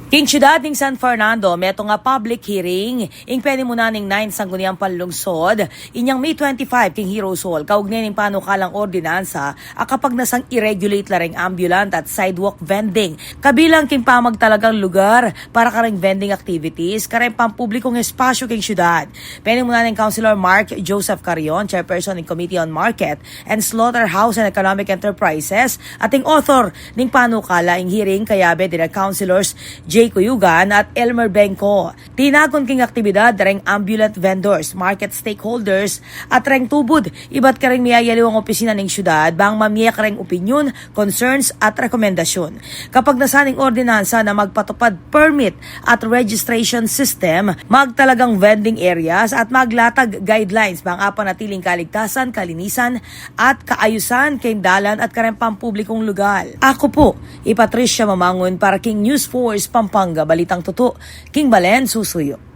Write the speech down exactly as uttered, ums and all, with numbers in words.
King siyudad ning San Fernando, metung a public hearing ing penimunan ning Ninth Sangguniang Panlungsod inyang May twenty-five king Heroes Hall kaugnay ning panukalang ordinansa a kapagnasang i-regulate la ring ambulant at sidewalk vending, kabilang king pamagtalagang lugar para karing vending activities kareng pampublikung espasyu king siyudad. Penimunan ning Councilor Mark Joseph Carrion, Chairperson ning Committee on Market and Slaughterhouse and Economic Enterprises, at ing author ning panukala ing hearing kayabe dina Councilors Jay Cuyugan at Elmer Bengco. Tinagun king aktibidad reng ambulant vendors, market stakeholders, at reng tubud ibat kareng miyayaliwang opisina ning siyudad bang mamie kareng opinyon, concerns, at rekomendasyun. Kapagnasan ning ordinansa na magpatupad permit at registration system, magtalagang vending areas, at maglatag guidelines bang apanatiling kaligtasan, kalinisan, at kaayusan king dalan at kareng pampublikung lugar. Aku pu i Patricia Mamangun para king News Force Pampanga, balitang tutu king balen susuyu.